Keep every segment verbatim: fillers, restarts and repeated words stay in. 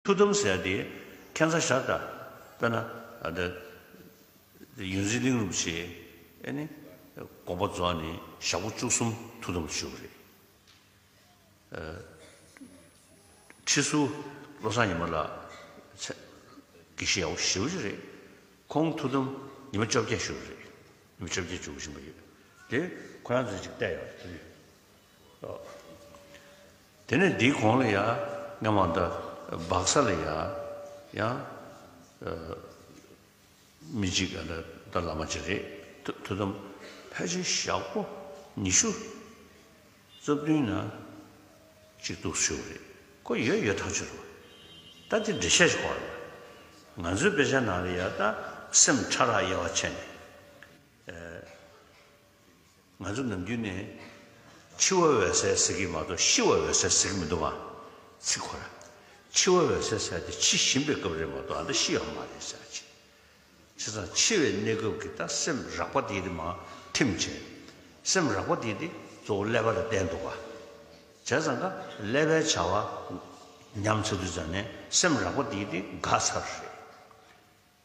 ཐུགས་དམ་ཟེར་ཡ་དེ་ཁྱད་མཚར་ཤར་ད། དཔེར་ན་ཨ་ད་ཡོངས་འཛིན་གླིང་རིན་པོ་ཆེ་ཨེ་ནི་དགོངས་པ་རྫོགས་ནས་ཞག་པོ་བཅུ་གསུམ་ཐུགས་དམ་བཞུགས་རེད། ཁྲི་ཟུར་བློ་བཟང་ཉི་མ་ལགས་ཚེ་དགེ་བཤེས་ཡག་པོ་ཞེ་པོ་ཅིག་རེད། ཁོང་ཐུགས་དམ་ཉི་མ་བཅོ་བརྒྱད་བཞུགས་རེད། ཉི་མ་བཅོ་བརྒྱད་བཞུགས་བཞིན་པ་ཡོད། དེ་ཁོ་རང་ཚོས་ཅིག་བལྟས་ཡོད་རེད། དེ་ནས་འདིའི་གོང་ལ་ཡ་སྔ་མ་ད་སྦག་ས་ལ་ཡ་ཡང་མི་གཅིག་ཨ་ད་བླ་མ་ཅིག་རེད། ཐུ་ཐུགས་དམ་ཕལ་ཆེར་ཞག་པོ་ཉི་ཤུ་རྩ་བདུན་ན་གཅིག་འདུག་ཞུ་རེད། ཁོ་ཡོད་ཡོད་ཐག་ཆོད་རེད། ད་དེ་འགྲེལ་བཤད་ཞིག་གོ་རེད། ང་ཚོའི་དཔེ་ཆ་ནང་ལ་ཡ་ད་སེམས་ཕྲ་རགས་དབྱེ་བ་ཕྱེ་ནས། ང་ཚོ་ནམ་རྒྱུན་ནས་འཆི་བ་འོད་གསལ་ཟེར་གྱི་མ་གཏོགས་ཤི་བ་འོད་གསལ་ཟེར་གྱི་མི་འདུག་ག་ཚིག་ཁོ་ར། འཆི་བ་འོད་གསལ་ཟེར་དེ་འཆི་བཞིན་པའི་སྐབས་རེད་མ་གཏོགས་ཨ་ད་ཤི་ཡོད་མ་རེད་ཟེར་གྱི། བྱས་ཙང་འཆི་བའི་གནས་སྐབས་ཀྱི་ད་སེམས་རགས་པ་དེ་དེ་མར་ཐིམ་བྱས། སེམས་རགས་པ་དེ་དེ་གཙོ་བོ་ཀླད་པ་ལ་བརྟེན་འདུག་ག་བྱས་ཙང་ཀ་ཀླད་པའི་བྱ་བ་ཉམས་ཚར་དུས་ཙམ་ནས་སེམས་རགས་པ་དེ་དེ་འགག་ཚར་རེད།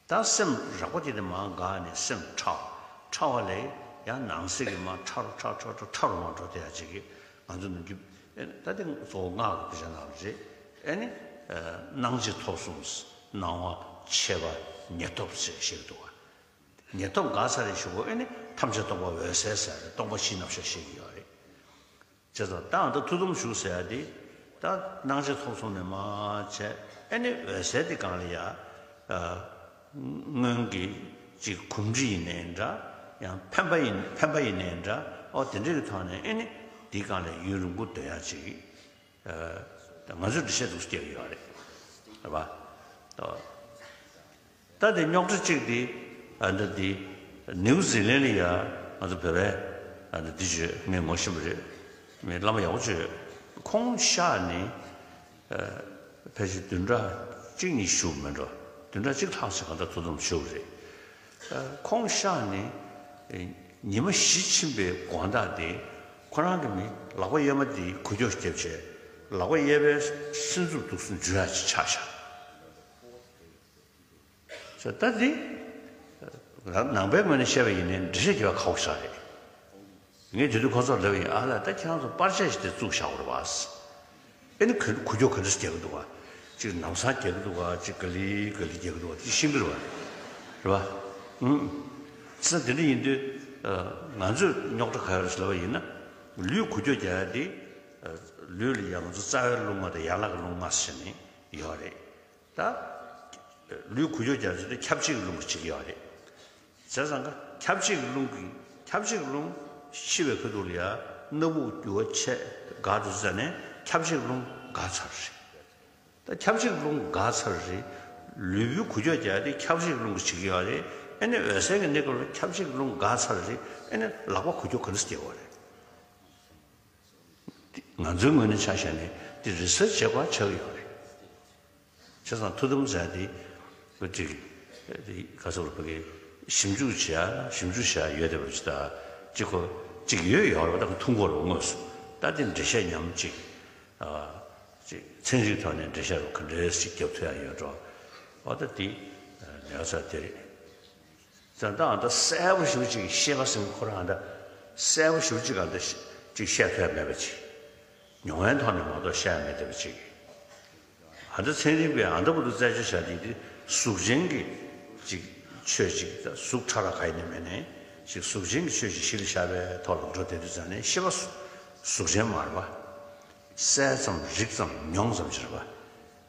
ད་སེམས་རགས་པ་དེ་དེ་མར་འགག་ནས་སེམས་ཕྲ་བ། ཕྲ་བ་ལས་ཡང་ནང་གསེས་ཀྱི་མར་ཕྲ་རུ་ཕྲ་ཕྲ་ཕྲ་ཕྲ་རུ་མར་འགྲོ་བསྡད་ཡ་ཅིག་གི་ང་ཚོ་ནམ་རྒྱུན་ཨེ་ད་དེ་གཙོ་བོ་སྔགས་ཀྱི་དཔེ་ཆ་ནང་ལ་རེད། ཨེ་ནི་སྣང་མཆེད་ཐོབ་གསུམ། སྣང་བ། མཆེད་པ། ཉེར་ཐོབ་ཟེར་བཤད་ཀྱི་འདུག་ག་ཉེར་ཐོབ་འགག་ཚར་རེད་ཞུ་གོ། ཨེ་ནི་ཐམས་ཅད་སྟོང་པ་འོད་གསལ་ཟེར་རེད། སྟོང་པ་བཞིའི་རྣམ་གཞག་བཤད་ཀྱི་ཡོད་རེད། བྱས་ཙང་ད་ཨ་ད་ཐུགས་དམ་བཞུགས་ཟེར་ཡ་དེ་ད་སྣང་མཆེད་ཐོབ་གསུམ་ནས་མར་བྱས། ཨེ་ནི་འོད་གསལ་དེ་སྒང་ལ་ཡ་ཨ་སྔོན་གྱི་ཅིག་གོམས་འདྲིས་ཡིན་ནའི་འདྲ། ཡང་འཕེན་པ་ཡིན་འཕེན་པ་ཡིན་ནའི་འདྲ། ཨོ་དེ་འདྲ་གི་ཐོག་ནས་ཨེ་ནི་དེའི་སྒང་ལ་ཡུན་རིང་པོ་སྡོད་ཡ་ཅིག་ཨ་ད་ང་ཚོས་འགྲེལ་བཤད་འདུག་སྐྱེལ་གྱི་ཡོད་རེད། རེད་པ། ད་དེ་རྙོག་དྲ་གཅིག་དེ་ཨ་འདི་དེ་ནིའུ་ཛི་ལན་ལ་ཡ་ང་ཚོ་བོད་པའི་ཨ་འདི་དེ་བརྗོད་ངས་ངོ་ཤེས་པ་རེད། མི་བླ་མ་ཡག་པོ་བྱོས། ཁོང་གཤགས་ནས་ཨ་ཕལ་ཆེར་བདུན་ཕྲག་གཅིག་གཉིས་བཞུགས་མེད་འགྲོ། བདུན་ཕྲག་གཅིག་ལྷག་ཙམ་གང་ལྟར་ཐུགས་དམ་བཞུགས་རེད། ཨ་ཁོང་གཤགས་ནས་ཨ་ཉི་མ་བཞི་ཕྱིན་པའི་དགོང་དག་དེ་ཁོ་རང་གི་མི་ལག་པ་གཡས་མ་དེ་འགུལ་སྐྱོད་བརྒྱབ་བྱས་ལག་པ་གཡས་པའི་སེམས་ཚོར་འདུག་སེ་འཇུ་ཡ་ཅིག་ཆགས་བཞག་ད་འདི་ནང་པའི་ངོས་ནས་བཤད་པ་ཡིན་ནའི་འགྲེལ་བཤད་རྒྱག་པ་ཁག་པོ་ཞིག་རེད། ངས་དེ་དུས་ཁོ་ཚོར་ལབ་པ་ཡིན། ཨ་ལ་ད་ཁྱེད་རང་ཚོ་པར་ཆས་ཞིག་དེ་བཙུགས་བཞག་པ་རེད་པ། ཨེ་ནི་ག་འགུལ་སྐྱོད་ག་འདྲ་རྒྱག་གི་འདུག་ག་ཅིག་ལམ་སང་རྒྱག་གི་འདུག་ག་ཅིག་ག་ལེ་ག་ལེ་རྒྱག་གི་འདུག་ག་དེ་ཤེས་ཀྱི་རེད་པ། རེད་པ། ཨུམ། ས་དེ་འདྲ་ཡིན་དུས་ང་ཚོས་རྙོག་དྲ་ག་ཡོད་རེད་ལབ་པ་ཡིན་ན་ལུས་འགུལ་སྐྱོད་རྒྱག་ཡ་དེ་ལུས་ལ་ཡ་ང་ཚོ་རྩ་བའི་རླུང་ལྔ་དང་ཡན་ལག་གི་རླུང་ལྔ་ཟེར་ནས་ཡོད་རེད། ད་ལུས་འགུལ་སྐྱོད་རྒྱག་ཚུལ་དེ་ཁྱབ་བྱེད་ཀྱི་རླུང་གིས་བྱེད་ཀྱི་ཡོད་རེད། བྱས་ཙང་ཀ་ཁྱབ་བྱེད་ཀྱི་རླུང་གིས་ཁྱབ་བྱེད་ཀྱི་རླུང་ཤི་བའི་ཁ་ཐུག་ལ་ཡ་སྣ་བུག་རྒྱུ་བ་ཆད་འགག་འགྲོ་ཙ་ནས་ཁྱབ་བྱེད་ཀྱི་རླུང་འགག་ཚར་རེད། ད་ཁྱབ་བྱེད་ཀྱི་རླུང་འགག་ཚར་རེད། ལུས་པོའི་འགུལ་སྐྱོད་རྒྱག་དེ་ཁྱབ་བྱེད་ཀྱི་རླུང་གིས་བྱེད་ཀྱི་ཡོད་རེད། ཨེ་ནི་འོད་གསལ་གྱི་གནས་སྐབས་ལ་ཁྱབ་བྱེད་ཀྱི་རླུང་འགག་ཚར་རེད། ཨེ་ནི་ལག་པ་འགུལ་སྐྱོད་ག་འདྲ་སེ་རྒྱག་དགོས་རེད། ང་ཚོའི་ངོས་ནས་ཆ་བཞག་ནས་དེ་རི་སར་ཆི་བྱེད་དགོས་ཆགས་ཀྱི་ཡོད་རེད། བྱས་ཙང་ཐུགས་དམ་ཟེར་ཡ་དེ་ཅིག་ག་ཚོད་ལ་ཕ་གི་ཞིབ་འཇུག་བྱེད་ཡ་ཞིབ་འཇུག་བྱེད་ཡ་ཡོད་བསྡད་པ་ཅིག་ད་ཅིག་གོ་ཅིག་ཡོད་ཡོད་རེད་པ། ད་ཐུང་གོ་རུ་དངོས་སུ་ད་དེ་འགྲེལ་བཤད་ཉམས་ཅིག་ཨ་ཅིག་ཚན་རིག་ཐོག་ནས་འགྲེལ་བཤད་རུ་ག་འདྲས་ཅིག་རྒྱབ་ཐུབ་ཡ་ཡོད་འགྲོ། འོ་ད་དེ་ལས་ས་དེ་རེད། ཙང་ད་ཨ་ད་གསལ་པོ་ཞེ་པོ་ཅིག་ཤེས་པ་ཟེར་ཁོ་རང་ཨ་ད་གསལ་པོ་ཞེ་པོ་ཅིག་ཨ་ད་ཅིག་བཤད་ཐུབ་ཡ་མེད་པ་ཅིག་མྱོང་བའི་ཐོག་ནས་མ་གཏོགས་བཤད་ཡ་མེད་བསྡད་པ་ཅིག་ཨ་ད་ཚན་རིག་པས་ཨ་ད་བར་དུ་རྩད་གཅོད་བྱ་དེ་དེ་གཟུགས་ཅན་གྱི་ཅིག་ཆོས་ཅིག་ད་གཟུགས་ཕྲ་རགས་ག་ཡིན་ནའི་མིན་ནའི་ཅིག་གཟུགས་ཅན་གྱི་ཆོས་ཅིག་གཞི་ལ་བཞག་པའི་ཐོག་ལ་འགྲོ་བསྡད་དུས་ཙང་ནས་ཤེས་པ་གཟུགས་ཅན་མ་རེད་པ། གསལ་ཙམ་རིག་ཙམ་མྱོང་ཙམ་ཅིག་རེད་པ།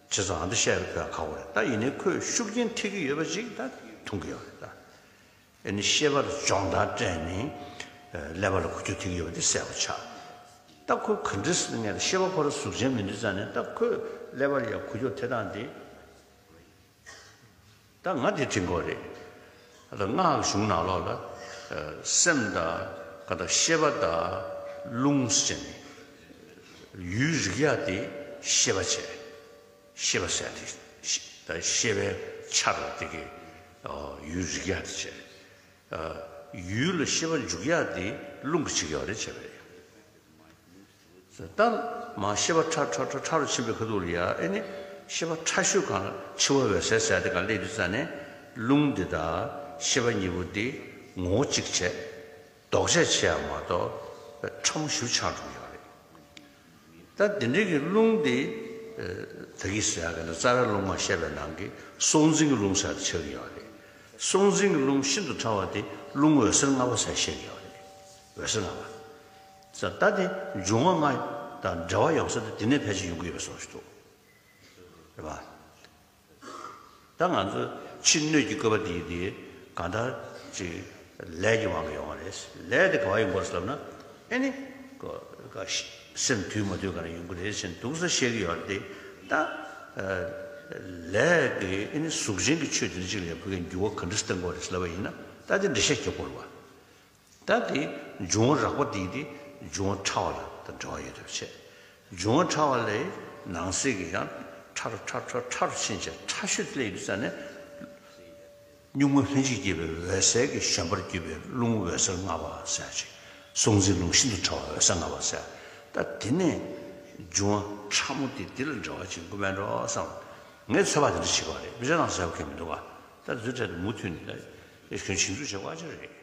བྱས་ཙང་ཨ་ད་བཤད་པའི་ཁ་ཁ་བོ་རེད། ད་ཡིན་ནའི་ཁོས་ཤུགས་རྐྱེན་ཐེབས་ཀྱི་ཡོད་པ་ཅིག་ད་མཐོང་གི་ཡོད་རེད་ད། ཨེ་ནི་ཤེས་པ་ལ་སྦྱོང་བརྡར་སྤྲད་ནས་ཀླད་པ་ལ་འགུལ་སྐྱོད་ཐེབས་ཀྱི་ཡོད་པ་དེ་གསལ་པོ་ཆགས། ད་ཁོས་ག་འདྲ་ཟེར་ན་ཤེས་པ་ཁོ་རང་གཟུགས་ཅན་མིན་དུས་ཙང་ནས་ད་ཁོས་ཀླད་པ་ལ་ཡང་འགུལ་སྐྱོད་ཐེབས་སྟངས་དེ། ད་ང་དེ་དྲན་གྱི་ཡོད་རེད། ད་སྔགས་ཀྱི་གཞུང་ནང་ལོགས་ལ་སེམས་དང་ག་ད་ཤེས་པ་དང་རླུང་ཟེར་ནས་ཡུལ་རིག་ཡ་དེ་ཤེས་པ་བྱས། ཤེས་པ་ཟེར་ཡ་དེ་ཤེ་ད་ཤེས་པའི་ཆ་དང་དེ་གི་ཡུལ་རིག་ཡ་དེ་བྱས། ཡུལ་ལ་ཤེས་པ་འཇུག་ཡ་དེ་རླུང་གིས་བྱེད་ཀྱི་ཡོད་རེད་བྱས་པ་རེད། ད་མ་ཤེས་པ་ཕྲ་ཕྲ་ཕྲ་ཕྲ་རུ་ཕྱིན་པའི་ཁ་ཐུག་ལ་ཡ་ཨེ་ནི་ ཤེས་པ་ཕྲ་ཤོས་སྒང་ལ་འཆི་བ་འོད་གསལ་ཟེར་ཡ་དེ་སྒང་སླེབས་དུས་ཙ་ནས་རླུང་འདི་དང་ཤེས་པ་གཉིས་པོ་འདི་ངོ་བོ་གཅིག་བྱས། ལྡོག་ཆས་བྱས་ཡ་མ་གཏོགས་ཕྲ་མོ་ཞེ་པོ་ཆགས་འགྲོ་གི་ཡོད་རེད། ད་དེ་འདྲའི་གི་རླུང་འདི་ད་གིན་ཟེར་ཡ་གི་ན་རྩ་བའི་རླུང་མ་བཤད་པའི་ནང་གི་སྲོག་འཛིན་གྱི་རླུང་ཟེར་ཡ་དེ་ཆགས་ཀྱི་ཡོད་རེད། སྲོག་འཛིན་གྱི་རླུང་ཤིན་ཏུ་ཕྲ་བ་དེ་རླུང་འོད་ཟེར་ལྔ་པ་ཟེར་བཤད་ཀྱི་ཡོད་རེད། འོད་ཟེར་ལྔ་པ། ད་དེ་འབྱུང་བ་ལྔ་དང་འབྲེལ་བ་ཡོད་ས་དེ་དེ་ནས་ཕལ་ཆེར་ཡོང་གི་ཡོད་པའི་བཟོ་ཞིག་འདུག་རེད་པ། ད་ང་ཚོ་ཕྱི་སྣོད་ཀྱི་བཀོད་པ་འདི་དེ་གང་ལྟར་ཅིག་ལས་ཀྱི་དབང་གིས་ཡོང་བ་རེད། ལས་དེ་ག་བ་ཡོང་དགོས་ཟེར་ལབ་ན། ཨེ་ནི་ཀ་ཀ་སེམས་དུལ་མ་དུལ་ག་ནས་ཡོང་གི་རེད་ཟེར་འདུག་ས་བཤད་ཀྱི་ཡོད་རེད་དེ། ད་ལས་ཀྱི་ཨེ་ནི་གཟུགས་ཅན་གྱི་ཆོས་དེ་འདྲ་ཅིག་ལ་ཡང་བོད་སྐད་འགྱུར་བ་ག་འདྲ་སེ་གཏང་དགོས་རེད་ཟེར་ལབ་པ་ཡིན་ན། ད་དེ་འགྲེལ་བཤད་རྒྱབ་དགོས་རེད་པ། ད་དེ་འབྱུང་བ་རགས་པ་འདི་དེ་འབྱུང་བ་ཕྲ་བ་ལ་ད་འབྲེལ་བ་ཡོད་དུ་བྱས། འབྱུང་བ་ཕྲ་བ་ལས་ནང་གསེས་ཀྱི་ཡང་ཕྲ་རུ་ཕྲ་རུ་ཕྲ་རུ་ཕྲ་རུ་ཕྱིན་བྱས་ཕྲ་ཤོས་དེ་ལ་ཡོད་དུས་ཙ་ནས། གཉུག་མ་ལྷན་ཅིག་སྐྱེས་པའི་འོད་གསལ་གྱི་བཞོན་པར་གྱུར་པའི་རླུང་འོད་ཟེར་ལྔ་པ་ཟེར་ཡ་ཅིག་སྲོག་འཛིན་རླུང་ཤིན་ཏུ་ཕྲ་བ་འོད་ཟེར་ལྔ་པ་ཟེར། ད་དེ་ནས་འབྱུང་བ་ཕྲ་མོ་དེ་འདི་ལ་འབྲེལ་བ་བྱེད་དགོས་མེད་འགྲོ་བསམ། ངས་ཚོད་དཔག་དེ་འདྲ་བྱེད་ཀྱི་ཡོད་རེད། དཔེ་ཆ་ནང་གསལ་པོ་གང་ཡང་མི་འདུག་ག་ད་དེ་ཚོའི་གྲས་དེ་མུ་མཐུད་ནས་ད་ཁྱོད་ཞིབ་འཇུག་བྱེད་དགོས་ཨ་ཅེ་རེད།